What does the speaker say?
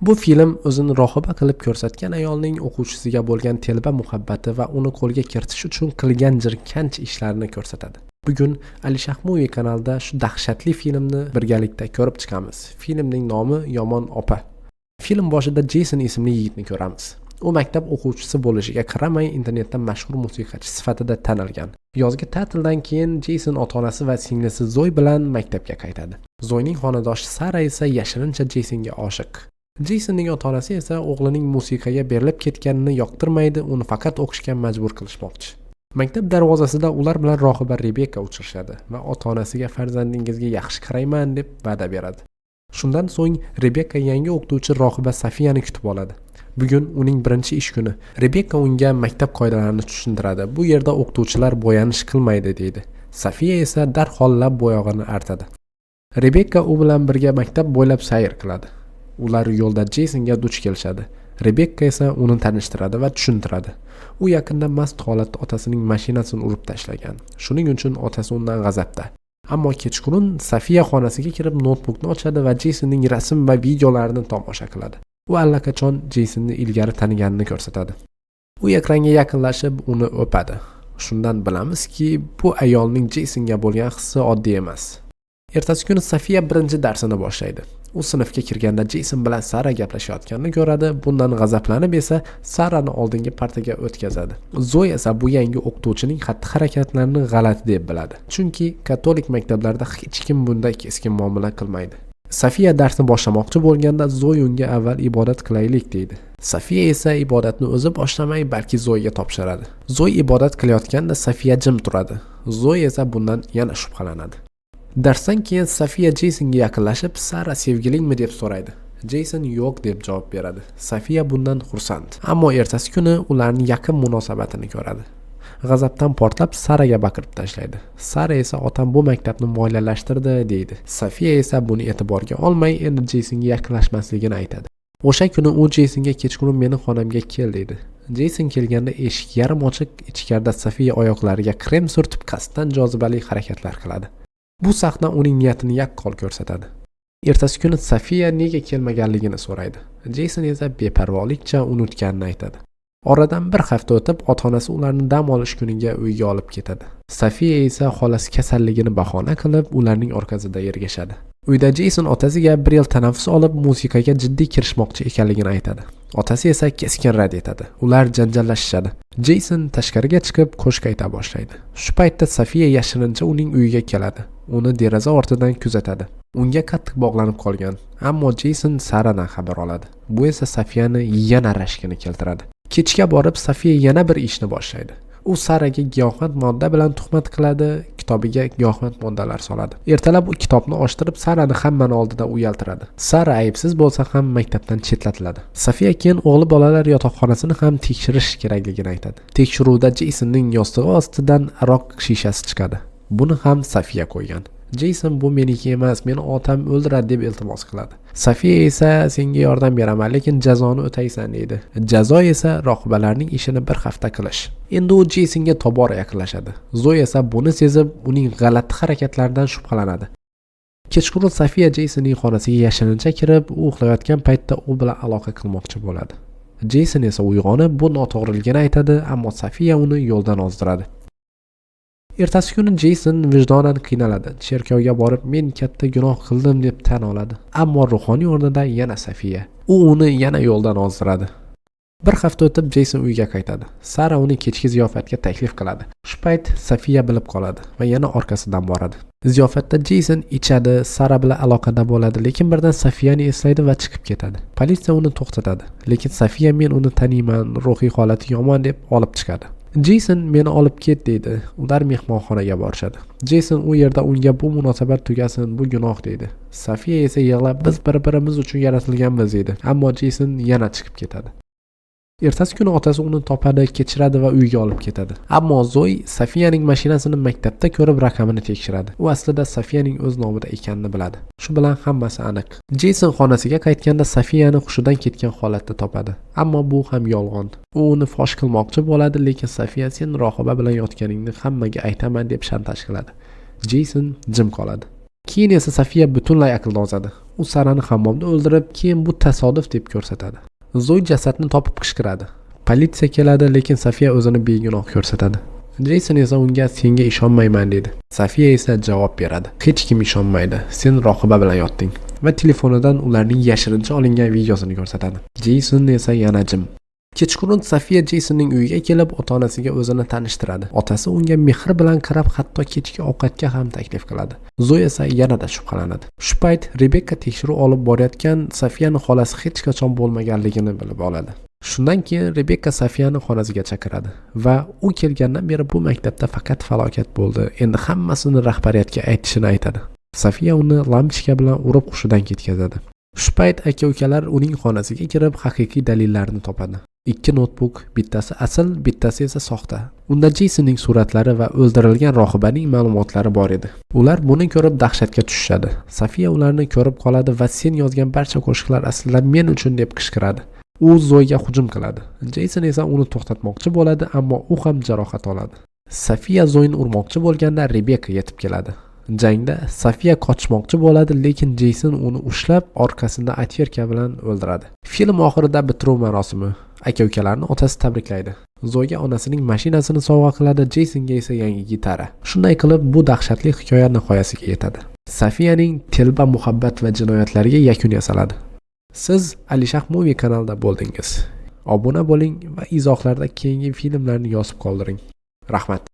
Bu film o'zini rohiba qilib ko'rsatgan ayolning o'quvchisiga bo'lgan telba muhabbati va uni qo'lga kiritish uchun qilgan jirkanch ishlarini ko'rsatadi. Bugun Alishah Movie kanalida shu dahshatli filmni birgalikda ko'rib chiqamiz. Filmning nomi Yomon opa. Film boshida Jeyson ismli yigitni ko'ramiz. U maktab o'quvchisi bo'lishiga qaramay internetda mashhur musiqachi sifatida tanilgan. Yozgi ta'tildan keyin Jeyson ota-onasi va singlisi Zoy bilan maktabga qaytadi. Zoyning xonadoshi Sara esa yashirincha Jeysonga oshiq. Jeysonning ota-onasi esa o'g'lining musiqaga berilib ketganini yoqtirmaydi, uni faqat o'qishga majbur qilishmoqchi. Maktab darvozasida ular bilan rohiba Rebekka uchrashadi va ota-onasiga farzandingizga yaxshi qarayman deb va'da beradi. Shundan so'ng Rebekka yangi o'qituvchi rohiba Sofiyani kutib oladi. Bugun uning birinchi ish kuni. Rebekka unga maktab qoidalarini tushuntiradi. Bu yerda o'qituvchilar bo'yanish qilmaydi deydi. Sofiya esa darhol lab bo'yog'ini artadi. Rebekka u bilan birga maktab bo'ylab sayr qiladi. Ular yo'lda Jeysonga duch kelishadi. Rebekka esa uni tanishtiradi va tushuntiradi. U yaqinda mast holatda otasining mashinasini urib tashlagan. Shuning uchun otasi undan g'azabda. Ammo kechqurun Sofiya xonasiga kirib noutbukni ochadi va Jeysonning rasm va videolarini tomosha qiladi. U allaqachon Jeysonni ilgari taniganini ko'rsatadi. U ekranga yaqinlashib uni o'padi. Shundan bilamizki, bu ayolning Jeysonga bo'lgan hissi oddiy emas. Ertasi kuni Sofiya birinchi darsini boshlaydi. U sinfga kirganda Jeyson bilan Sara gaplashayotganini ko'radi. Bundan g'azablanib esa Sarani oldingi partaga o'tkazadi. Zoy esa bu yangi o'qituvchining xatti-harakatlarini g'alati deb biladi. Chunki katolik maktablarida hech kim bunday keskin muomala qilmaydi. Sofiya darsni boshlamoqchi bo'lganda Zoy unga avval ibodat qilaylik deydi. Sofiya esa ibodatni o'zi boshlamay, balki Zoyga topshiradi. Zoy ibodat qilayotganda Sofiya jim turadi. Zoy esa bundan yana shubhalanadi. Darsdan keyin Sofiya Jeysonga yaqinlashib, "Sara sevgilingmi?" deb so'raydi. Jeyson yo'q deb javob beradi. Sofiya bundan xursand. Ammo ertasi kuni ularning yaqin munosabatini ko'radi. G'azabdan portlab Saraga baqirib tashlaydi. Sara esa otam bu maktabni moliyalashtirdi deydi. Sofiya esa buni e'tiborga olmay, endi Jeysonga yaqinlashmasligini aytadi. O'sha kuni u Jeysonga kechqurun meni xonamga kel deydi. Jeyson kelganda eshik yarim ochiq, ichkarida Sofiya oyoqlariga krem surtib qasddan jozibali harakatlar qiladi. Bu sahna uning niyatini yaqqol ko'rsatadi. Ertasi kuni Sofiya nega kelmaganligini so'raydi. Jeyson esa beparvolikcha unutganini aytadi. Oradan bir hafta o'tib, ota-onasi ularni dam olish kuniga uyga olib ketadi. Sofiya esa xolasi kasalligini bahona qilib, ularning orqasida ergashadi. Uyda Jeyson otasiga bir yil tanaffus olib, musiqaga jiddiy kirishmoqchi ekanligini aytadi. Otasi esa keskin rad etadi. Ular janjallashishadi. Jeyson tashqariga chiqib qo'shiq ayta boshlaydi. Shu paytda Sofiya yashirincha uning uyiga keladi. Uni deraza ortidan kuzatadi. Unga qattiq bog'lanib qolgan. Ammo Jeyson Saradan xabar oladi. Bu esa Sofiyani yana rashkini keltiradi. Kechga borib Sofiya yana bir ishni boshlaydi. U Saraga giyohvand modda bilan tuhmat qiladi, kitobiga giyohvand moddalar soladi. Ertalab u kitobni ochtirib Sarani hammani oldida uyaltiradi. Sara aybsiz bo'lsa ham maktabdan chetlatiladi. Sofiya keyin o'g'li bolalar yotoqxonasini ham tekshirish kerakligini aytadi. Tekshiruvda Jeysonning yostig'i ostidan aroq shishasi chiqadi. Buni ham Sofiya qo'ygan. Jeyson bu meniki emas, meni otam o'ldiradi deb iltimos qiladi. Sofiya esa senga yordam beraman, lekin jazoni o'taysan deydi. Jazo esa rohibalarning ishini bir hafta qilish. Endi u Jeysonga tobora yaqinlashadi. Zoy esa buni sezib, uning g'alati harakatlaridan shubhalanadi. Kechqurun Sofiya Jeysonning xonasiga yashirincha kirib, u uxlayotgan paytda u bilan aloqa qilmoqchi bo'ladi. Jeyson esa uyg'onib, bu noto'g'riligini aytadi, ammo Sofiya uni yo'ldan ozdiradi. Ertasi kuni Jeyson vijdonan qiynaladi. Cherkovga borib, men katta gunoh qildim deb tan oladi. Ammo ruhoniy o'rnida yana Sofiya. U uni yana yo'ldan ozdiradi. Bir hafta o'tib Jeyson uyga qaytadi. Sara uni kechki ziyofatga taklif qiladi. Shu payt Sofiya bilib qoladi va yana orqasidan boradi. Ziyofatda Jeyson ichadi, Sara bilan aloqada bo'ladi, lekin birdan Sofiyani eslaydi va chiqib ketadi. Politsiya uni to'xtatadi, lekin Sofiya men uni taniyman, ruhiy holati yomon deb olib chiqadi. Jeyson meni olib ket deydi. Ular mehmonxonaga borishadi. Jeyson u yerda unga bu munosabat tugasin, bu gunoh deydi. Sofiya esa yig'lab biz bir-birimiz uchun yaratilganmiz deydi. Ammo Jeyson yana chiqib ketadi. Ertasi kuni otasi uni topadi, kechiradi va uyga olib ketadi. Ammo Zoy Sofiyaning mashinasini maktabda ko'rib raqamini tekshiradi. U aslida Sofiyaning o'z nomida ekanini biladi. Shu bilan hammasi aniq. Jeyson xonasiga qaytganda Sofiyani hushidan ketgan holatda topadi. Ammo bu ham yolg'on. U uni fosh qilmoqchi bo'ladi, lekin Sofiya sen rohiba bilan yotganingni hammaga aytaman deb shantaj qiladi. Jeyson jim qoladi. Keyin esa Sofiya butunlay aqldan ozadi. U Sarani hammomda o'ldirib, keyin bu tasodif deb ko'rsatadi. Zoy jasadni topib qichqiradi. Politsiya keladi, lekin Sofiya o'zini begunoh ko'rsatadi. Jeyson esa unga senga ishonmayman deydi. Sofiya esa javob beradi. Hech kim ishonmaydi. Sen rohiba bilan yotding. Va telefonidan ularning yashirincha olingan videosini ko'rsatadi. Jeyson esa yana jim. Kechqurun Sofiya Jeysonning uyiga kelib, ota-onasiga o'zini tanishtiradi. Otasi unga mehr bilan qarab, hatto kechki ovqatga ham taklif qiladi. Zoy esa yanada shubhalanadi. Shu payt Rebekka tekshiruv olib borayotgan Sofiyani xolasi hech qachon bo'lmaganligini bilib oladi. Shundan keyin Rebekka Sofiyani xonasiga chaqiradi va u kelgandan beri bu maktabda faqat falokat bo'ldi. Endi hammasini rahbariyatga aytishini aytadi. Sofiya uni lampochka bilan urib hushidan ketkazadi. Shu payt aka-ukalar uning xonasiga kirib, haqiqiy dalillarni topadi. 2 notebook, bittasi asl, bittasi esa soxta. Unda Jeysonning suratlari va o'ldirilgan rohibaning ma'lumotlari bor edi. Ular buni ko'rib dahshatga tushishadi. Sofiya ularni ko'rib qoladi va sen yozgan barcha qo'shiqlar aslida men uchun deb qichqiradi. U Zoyga hujum qiladi. Jeyson esa uni to'xtatmoqchi bo'ladi, ammo u ham jarohat oladi. Sofiya Zoyni urmoqchi bo'lganda Rebekka yetib keladi. Jangda Sofiya qochmoqchi bo'ladi, lekin Jeyson uni ushlab, orqasida otvertka bilan o'ldiradi. Film oxirida bitiruv marosimi. Aka-ukalarni otasi tabriklaydi. Zoyga onasining mashinasini sovg'a qiladi, Jeysonga esa yangi gitara. Shunday qilib bu dahshatli hikoya nihoyasiga yetadi. Sofiyaning telba muhabbat va jinoyatlariga yakun yasaladi. Siz Alishah Movie kanalida bo'ldingiz. Obuna bo'ling va izohlarda keyingi filmlarni yozib qoldiring. Rahmat.